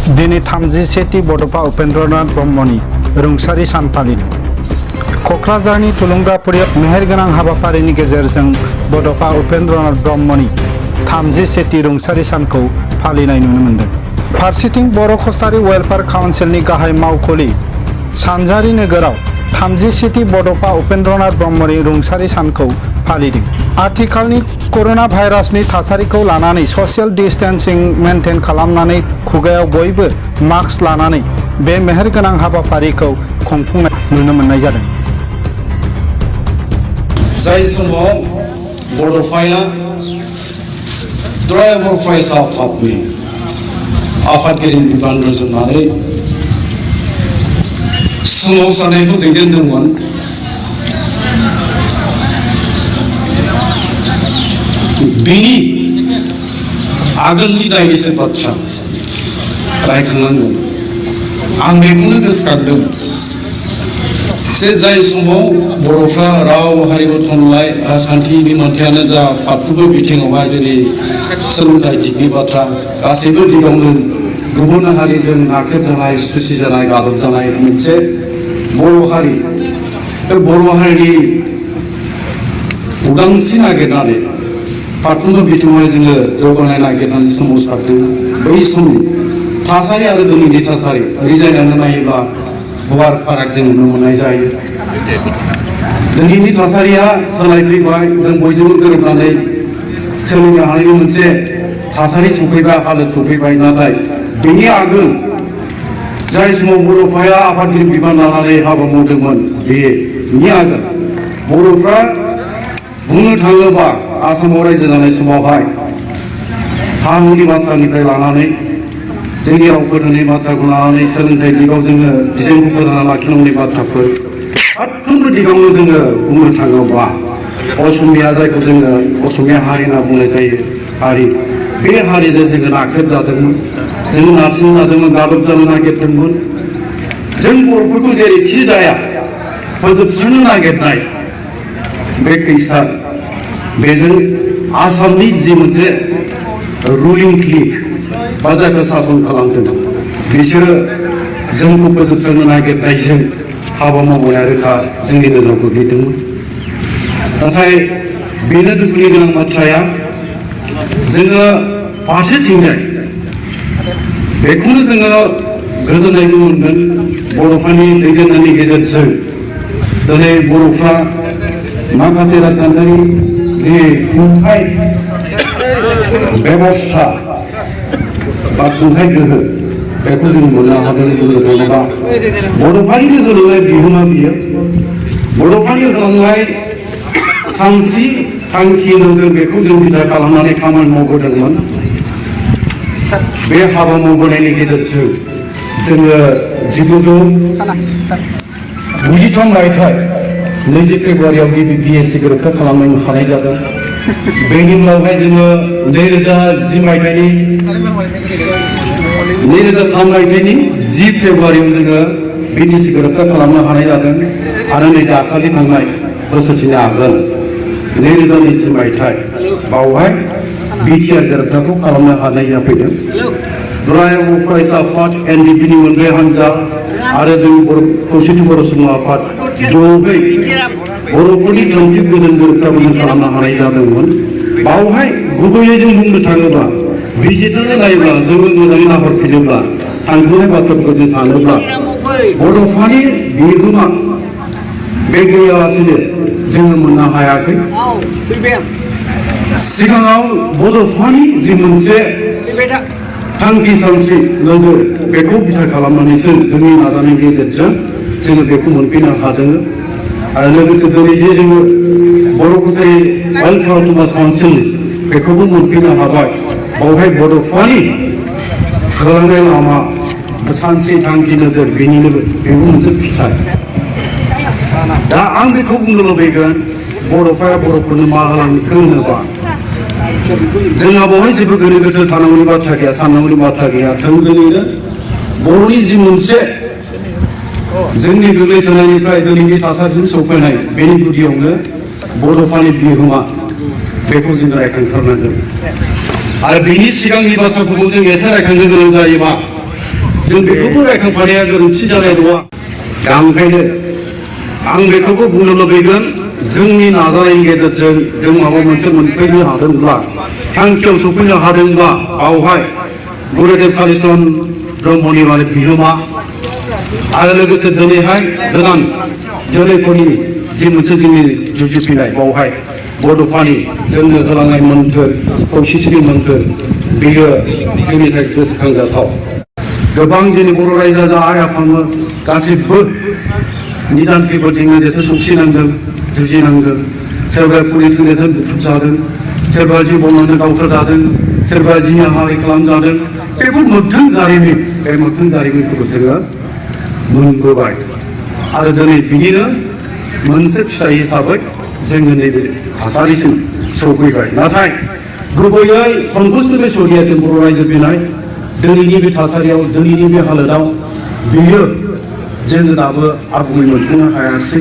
दिनै 37थि बड'फा उपेन्द्रनाथ ब्रह्मनि रुंसारि सान फालिदों। क'क्राझारनि थुलुंगाफुरियाव मेहेरगोनां हाबाफारिनि गेजेरजों बड'फा उपेन्द्रनाथ ब्रह्मनि 37थि रुंसारि सानखौ फालिनाय नुनो मोन्दों। फारसेथिं बर' कसारी वेलफेयार काउन्सिलनि गाहाय मावखुलि सानजारि नोगोराव 37थि बड'फा उपेन्द्रनाथ ब्रह्मनि रुंसारि सानखौ फालिदों। आथिखालनि करोना भाइरासनि थासारिखौ लानानै ससियेल डिस्टेन्सिं मेनटेन खालामनानै खुगायाव बयबो मास्क लानानै बे मेहेरगोनां हाबाफारिखौ खुंफुंनाय नुनो मोननाय जादों। जाय समाव बड'फाया ड्राइभार फरायसा आफादनि आफादगिरि बिबान रुजुननानै सोमावसारनायखौ दैदेनदोंमोन। बिनि आगोलनि दायनिसो बाथ्रा रायखांनांगोन। आं बेखौनो गोसोखांदों जे जाय समाव बर'फ्रा राव हारिमु थुनलाइ राजखान्थिनि मोन्थायानो जा फारफ्रोमबो बिथिङावहाय दिनै सोलोंथाइ दिगनि बाथ्रा गासैबो दिगावनो गुबुन हारिजों नाख्रेबजानाय सुसिजानाय गादबजानाय मोनसे बर' हारि, बे बर' हारिनि उदांस्रि नागिरनानै फारफ्रोमबो बिथिङावहाय जोङो जौगानाय नागिरनानै सोमावसारदों। बै समनि थासारि आरो दिनैनि थासारि रिजायनानै नायोब्ला गुवार फाराग जों नुनो मोननाय जायो। दिनैनि थासारिया सोलायफैबाय, जों बयजोंबो गोरोबनानै सोलिनो हानायनि मोनसे थासारि सफैबाय, हालोद सफैबाय। नाथाय बेनि आगोल जाय समाव बड'फाया आफादगिरि बिबान लानानै हाबा मावदोंमोन, बेनि आगोल बर'फ्रा बुंनो थाङोबा आसामाव रायजो जानाय समावहाय हा हुनि बाथ्रानिफ्राय लानानै जोंनि राव फोरोंनाय बाथ्राखौ लानानै सोलोंथाइ दिगाव जोङो बिजोंखौ फोथांना लाखिनांगौनि बाथ्राफोर फारफ्रोमबो दिगावनो जोङो बुंनो थाङोबा असमिया, जायखौ जोङो असमिया हारि होनना बुंनाय जायो, हारि, बे हारिजों जोङो नाख्रेबजादोंमोन, जों नारसिनजादोंमोन, गादबजानो नागिरदोंमोन। जों बर'फोरखौ जेरैखि जाया फोजोबस्रांनो नागिरनाय बे खैसार, बेजों आसामनि जि मोनसे रुलिं क्लिक बा जायखौ सासन खालामदों, बिसोरो जोंखौ फोजोबस्रांनो नागिरनायजों हाबा मावनाया रोखा जोंनि नोजोराव गोग्लैदोंमोन। नाथाय बेनो दुखुनि गोनां बाथ्राया, जोङो फारसेथिंजाय बेखौनो जोङो गोजोननायबो मोनगोन, बड'फानि दैदेननायनि गेजेरजों दिनै बर'फ्रा माखासे राजखान्थियारि जि खुंथाय बेबस्था बा खुंथाय गोहो, बेखौ जों मोननो हादों। बुंनो थाङोबा बड'फानिनो होलांनाय बिहोमा बियो, बड'फानि होलांनाय सानस्रि थांखि नोजोर, बेखौ जों बिथा खालामनानै खामानि मावबोदोंमोन। बे हाबा मावबोनायनि गेजेरजों जोङो 1993 मायथाइ 20 फेब्रुवारियाव BSc गोरोबथा खालामनो हानाय जादों। बेनि उनावहाय जोङो 2003 मायथाइनि 10 फेब्रुवारियाव जोङो BTC गोरोबथा खालामनो हानाय जादों। आरो नै दाखालि थांनाय बोसोरसेनि आगोल 2020 मायथाइ बावहाय BTR गोरोबथाखौ खालामनो हानाय जाफैदों। दुलाराय बर' फरायसा आफाद NDPनि मोनब्रै हानजा आरो जों खौसेथि बर' सुबुं आफाद ज'है बर'फोरनि थामथि गोजोन गोरोबथाखौ जों खालामनो हानाय जादोंमोन। बावहाय गुबैयै जों बुंनो थाङोब्ला, बिजिरनानै नायोब्ला, जोङो मोजाङै नाहरफिनोब्ला, थांखांनाय बाथ्राफोरखौ जों सानोब्ला बड'फानि बिहोमा बे गैयालासेनो जोङो मोननो हायाखै। सिगाङाव बड'फानि जि मोनसे थांखि सानस्रि नोजोर, बेखौ बिथा खालामनानैसो जोंनि नाजानायनि गेजेरजों जोङो बेखौ मोनफैनो हादों। आरो लोगोसे दिनै जे जोङो बर' कसारी वेलफेयार अट'नमास काउन्सिल, बेखौबो मोनफैनो हाबाय। बावहाय बड'फानि होलांनाय लामा, सानस्रि थांखि नोजोर, बेबो मोनसे फिथाइ। दा आं बेखौ बुंनो लुबैगोन, बड'फाया बर'फोरनो मा होलांखो होनोबा, जोंहा बावहाय जेबो गोनो गोथो थानांगौनि बाथ्रा गैया, साननांगौनि बाथ्रा गैया। थोंजोङैनो बर'नि जि मोनसे जोंनि गोग्लैसोनायनिफ्राय दिनैनि थासारिजों सौफैनाय, बेनि गुदियावनो बड'फानि बिहोमा, बेखौ जों रायखांथारनांगोन। आरो बेनि सिगांनि बाथ्राफोरखौ जों एसे रायखांनो गोनां जायोबा, जों बेखौबो रायखांफानाया गोरोन्थि जानाय नङा दा ओंखायनो आं बेखौबो बुंनो लुबैगोन जोंनि नाजानायनि गेजेरजों जों माबा मोनसे मोनफैनो हादोंब्ला थांखियाव सफैनो हादोंब्ला बावहाय गुरुदेव कालिचरण ब्रह्मनि माने बिहोमा आरो लोगोसे दिनैहाय गोदान जोलैफोरनि जि मोनसे जोंनि जुजिफैनाय बावहाय बड'फानि जोंनो होलांनाय मोन्थोर खौसेथिनि मोन्थोर बेयो जोंनि थाखाय गोसोखांजाथाव गोबां जोंनि बर' रायजो राजा आइ आफामोन गासिबो निदान खैफोदजोंनो जेथो सौसिनांदों जुजिनांदों सोरबा पुलिसनि लेथार बुथुम जादों सोरबा जिउ बावनानै गावथारजादों सोरबा जिया हारि खालामजादों बेफोर मोगथां जारिमिन बे मोगथां जारिमिनफोरखौ जोङो मोनबोबाय आरो दिनै बिनिनो मोनसे फिथाइ हिसाबै जोङो नैबे थासारिसिम सौफैबाय नाथाय गुबैयै संकष्ट बेसरियासिम बर' रायजो फैनाय दिनैनि बे थासारियाव दिनैनि बे हालोदाव बियो जोङो दाबो आबुङै मोनफुंनो हायाखिसै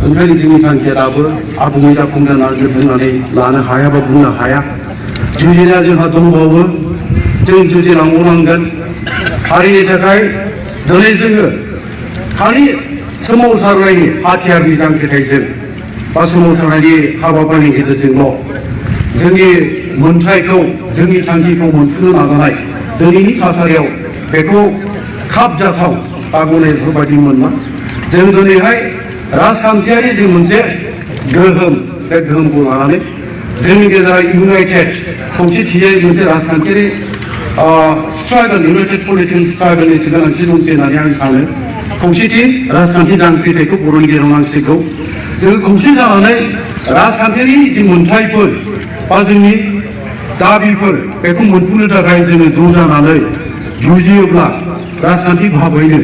ओंखायनो जोंनि थांखिया दाबो आबुङै जाफुंगोन होननानै बुंनानै लानो हाया बा बुंनो हाया जुजिनाया जोंहा दंबावो जों जुजिलांबावनांगोन हारिनि थाखाय दिनै जोङो खालि सोमावसारनायनि हाथियारनि जांख्रिथायजों बा सोमावसारनायनि हाबाफारिनि गेजेरजोंल' जोंनि मोन्थायखौ जोंनि थांखिखौ मोनफुंनो नाजानाय दिनैनि थासारियाव बेखौ खाबजाथाव आगुनाय बेफोरबायदि मोनला जों दिनैहाय राजखान्थियारि जों मोनसे गोहोम बे गोहोमखौ लानानै जोंनि गेजेराव इउनाइटेड खौसेथियै मोनसे राजखान्थियारि स्ट्रागल इउनाइटेड पलिटिकेल स्ट्रागलनि गोनांथि दंसै होननानै आं सानो खौसेथि राजखान्थि जांख्रिथायखौ बर'नि गेजेराव नांसिगौ जों खौसे जानानै राजखान्थियारि जि मोन्थायफोर बा जोंनि दाबिफोर बेखौ मोनफुंनो थाखाय जोङो ज' जानानै जुजियोब्ला राजखान्थि भाबैनो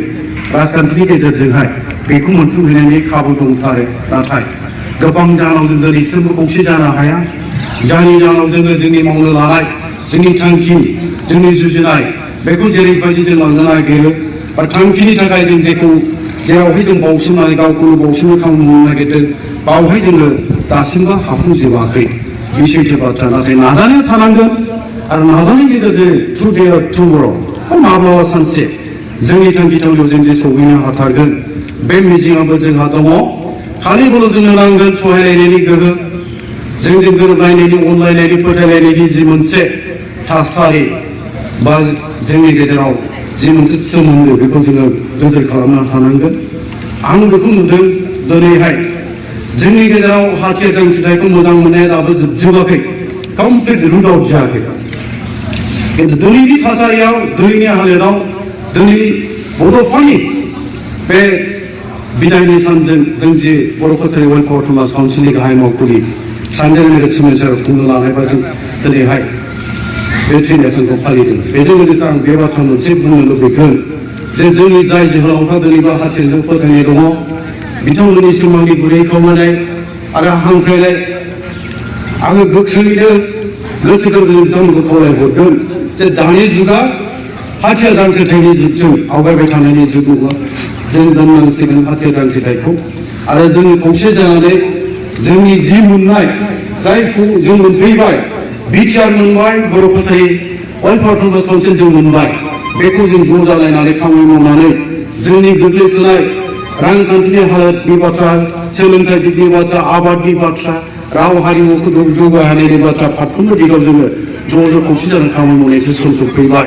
राजखान्थिनि गेजेरजोंहाय बेखौ मोनफुंहैनायनि खाबु दंथारो नाथाय गोबां जाहोनाव जों दिनैसिमबो खौसे जानो हाया जायनि जाहोनाव जोङो जोंनि मावनो लानाय जोंनि थांखि जोंनि जुजिनाय बेखौ जेरैबायदि जों लांनो नागिरो बा थांखिनि थाखाय जों जेखौ जेरावहाय जों बावसोमनानै गावखौनो बावसोमनो खामानि मावनो नागिरदों बावहाय जोङो दासिमबो हाफुंजोबाखै बे सैथो बाथ्रा नाथाय नाजानाया थानांगोन आरो नाजानायनि गेजेरजों थ्रु डे अफ टुमर' माब्लाबा सानसे जोंनि थांखि थावलियाव जों जे सौहैनो हाथारगोन बे मिजिङाबो जोंहा दङ खालिबोल' जोंनो नांगोन सहायलायनायनि गोहो जोंजों गोरोबलायनायनि अनलायनायनि फोथायलायनायनि जि मोनसे थासारि बा जोंनि गेजेराव जि मोनसे सोमोन्दो बेखौ जोङो गोजोर खालामनो हानांगोन आं बेखौ नुदों दिनैहाय जोंनि गेजेराव हाथियार जांख्रिथायखौ मोजां मोननाया दाबो जोबजोबाखै कमप्लिट रुट आउट जायाखै खिन्थु दिनैनि थासारियाव दिनैनि हालोदाव दिनै बड'फानि बे बिदायनि सानजों जों जे बर' कसारि वेलफेयार थुनलाइ काउन्सिलनि गाहाय मावखुलि सानजारि मेलेक्सिमेन सार खुंनो लानायबा जों दिनैहाय बे ट्रेनेसनखौ फालिदों बेजों लोगोसे आं बे बाथ्रा मोनसे बुंनो लुबैगोन जे जोंनि जाय जोहोलावफ्रा दिनैबो हाथियारजों फोथायनाय दङ बिथांमोननि सिमांनि गुरै खावलायनाय आरो हांख्रायनाय आङो गोख्रैनो गोसो गोरबोजों बिथांमोनखौ खावलायहरगोन जे दानि जुगा हाथियार जांख्रिथायनि जुगजों आवगायबाय थानायनि जुग नङा जों दोननांसिगोन हाथियार जांख्रिथायखौ आरो जों खौसे जानानै जोंनि जि मोननाय जायखौ जों मोनफैबाय बिटिआर मोनबाय बर' कसारि वेलफेयार थुनलाइ काउन्सिल जों मोनबाय बेखौ जों ज' जालायनानै खामानि मावनानै जोंनि गोग्लैसोनाय रांखान्थिनि हालोदनि बाथ्रा सोलोंथाइ दिगनि बाथ्रा आबादनि बाथ्रा राव हारिमुखौ जौगाहोनायनि बाथ्रा फारफ्रोमबो दिगाव जोङो ज' ज' खौसे जानानै खामानि मावनायसो सम सफैबाय